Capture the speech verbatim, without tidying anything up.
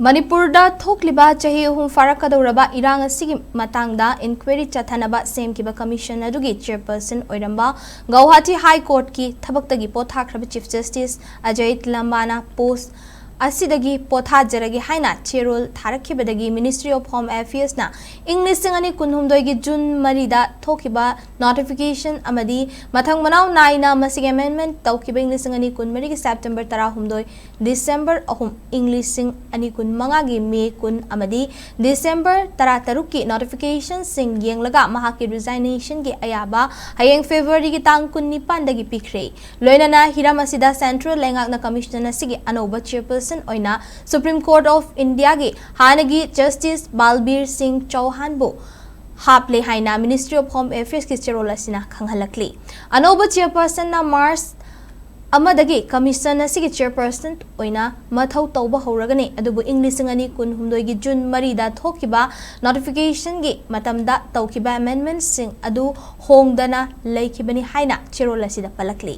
ꯃꯅꯤꯄꯨꯔꯗ ꯊꯣꯛꯂꯤꯕ ꯆꯍꯤ ꯑꯍꯨꯝ ꯐꯥꯔꯛꯀꯗꯧꯔꯕ ꯏꯔꯥꯡ ꯑꯁꯤꯒꯤ ꯃꯇꯥꯡꯗ ꯏꯟꯀ꯭ꯋꯥꯏꯔꯤ ꯆꯠꯊꯅꯕ ꯁꯦꯝꯈꯤꯕ ꯀꯃꯤꯁꯟ ꯑꯗꯨꯒꯤ ꯆꯦꯌꯔꯄꯔꯁꯟ ꯑꯣꯏꯔꯝꯕ ꯒꯧꯍꯥꯇꯤ ꯍꯥꯏ ꯀꯣꯔꯠꯀꯤ ꯊꯕꯛꯇꯒꯤ ꯄꯣꯊꯥꯈ꯭ꯔꯕ ꯆꯤꯐ ꯖꯁꯇꯤꯁ ꯑꯖꯌ ꯂꯝꯕꯥꯅ ꯄꯣꯁ ꯑꯁꯤꯗꯒꯤ ꯄꯣꯊꯥꯖꯔꯒꯦ ꯍꯥꯏꯅ ꯆꯦꯔꯣꯜ ꯊꯥꯔꯛꯈꯤꯕꯗꯒꯤ ꯃꯤꯅꯤꯁꯇ꯭ꯔꯤ ꯑꯣꯐ ꯍꯣꯝ ꯑꯦꯐꯤꯌꯔꯁꯅ ꯏꯪ ꯂꯤꯁꯤꯡ ꯑꯅꯤ ꯀꯨꯟꯍꯨꯝꯗꯣꯏꯒꯤ ꯖꯨꯟ ꯃꯔꯤꯗ ꯊꯣꯛꯈꯤꯕ ꯅꯣꯇꯤꯐꯤꯀꯦꯁꯟ ꯑꯃꯗꯤ ꯃꯊꯪ ꯃꯅꯥꯎ ꯅꯥꯏꯅ ꯃꯁꯤꯒꯤ ꯑꯃꯦꯟꯗꯃꯦꯟꯠ ꯇꯧꯈꯤꯕ ꯏꯪ ꯂꯤꯁꯤꯡ ꯑꯅꯤ ꯀꯨꯟꯃꯔꯤꯒꯤ ꯁꯦꯞꯇꯦꯝꯕꯔ ꯇꯔꯥꯍꯨꯝꯗꯣꯏ, ꯗꯤꯁꯦꯝꯕꯔ ꯑꯍꯨꯝ, ꯏꯪ ꯂꯤꯁꯤꯡ ꯑꯅꯤ ꯀꯨꯟꯃꯉꯥꯒꯤ ꯃꯦ ꯀꯨꯟ ꯑꯃꯗꯤ ꯗꯤꯁꯦꯝꯕꯔ ꯇꯔꯥꯇꯔꯨꯛꯀꯤ ꯅꯣꯇꯤꯐꯤꯀꯦꯁꯟꯁꯤꯡ ꯌꯦꯡꯂꯒ ꯃꯍꯥꯛꯀꯤ ꯔꯤꯖꯥꯏꯅꯦꯁꯟꯒꯤ ꯑꯌꯥꯕ ꯍꯌꯦꯡ ꯐꯦꯕ꯭ꯔꯨꯋꯥꯔꯤꯒꯤ ꯇꯥꯡ ꯀꯨꯟꯅꯤꯄꯥꯟꯗꯒꯤ ꯄꯤꯈ꯭ꯔꯦ꯫ ꯂꯣꯏꯅꯅ ꯍꯤꯔꯝ ꯑꯁꯤꯗ ꯁꯦꯟꯇ꯭ꯔꯦꯜ ꯂꯩꯉꯥꯛꯅ ꯀꯃꯤꯁꯟ ꯑꯁꯤꯒꯤ ꯑꯅꯧꯕ ꯆꯦꯌꯔꯄꯔꯁꯟ ꯑꯣꯏꯅ ꯁꯨꯄ꯭ꯔꯤꯝ ꯀꯣꯔꯠ ꯑꯣꯐ ꯏꯟꯗꯤꯌꯥꯒꯤ ꯍꯥꯟꯅꯒꯤ ꯖꯁꯇꯤꯁ ꯕꯥꯜꯕꯤꯔ ꯁꯤꯡ ꯆꯧꯍꯥꯟꯕꯨ ꯍꯥꯞꯂꯦ ꯍꯥꯏꯅ ꯃꯤꯅꯤꯁꯇ꯭ꯔꯤ ꯑꯣꯐ ꯍꯣꯝ ꯑꯦꯐꯤꯌꯔꯁꯀꯤ ꯆꯦꯔꯣꯜ ꯑꯁꯤꯅ ꯈꯪꯍꯜꯂꯛꯂꯤ꯫ ꯑꯅꯧꯕ ꯆꯦꯌꯔꯄꯔꯁꯟꯅ ꯃꯥꯔꯆ ꯑꯃꯗꯒꯤ ꯀꯃꯤꯁꯟ ꯑꯁꯤꯒꯤ ꯆꯦꯌꯔꯄꯔꯁꯟ ꯑꯣꯏꯅ ꯃꯊꯧ ꯇꯧꯕ ꯍꯧꯔꯒꯅꯤ, ꯑꯗꯨꯕꯨ ꯏꯪ ꯂꯤꯁꯤꯡ ꯑꯅꯤ ꯀꯨꯟꯍꯨꯝꯗꯣꯏꯒꯤ ꯖꯨꯟ ꯃꯔꯤꯗ ꯊꯣꯛꯈꯤꯕ ꯅꯣꯇꯤꯐꯤꯀꯦꯁꯟꯒꯤ ꯃꯇꯝꯗ ꯇꯧꯈꯤꯕ ꯑꯦꯃꯦꯟꯗꯃꯦꯟꯠꯁꯤꯡ ꯑꯗꯨ ꯍꯣꯡꯗꯅ ꯂꯩꯈꯤꯕꯅꯤ ꯍꯥꯏꯅ ꯆꯦꯔꯣꯜ ꯑꯁꯤꯗ ꯄꯜꯂꯛꯂꯤ꯫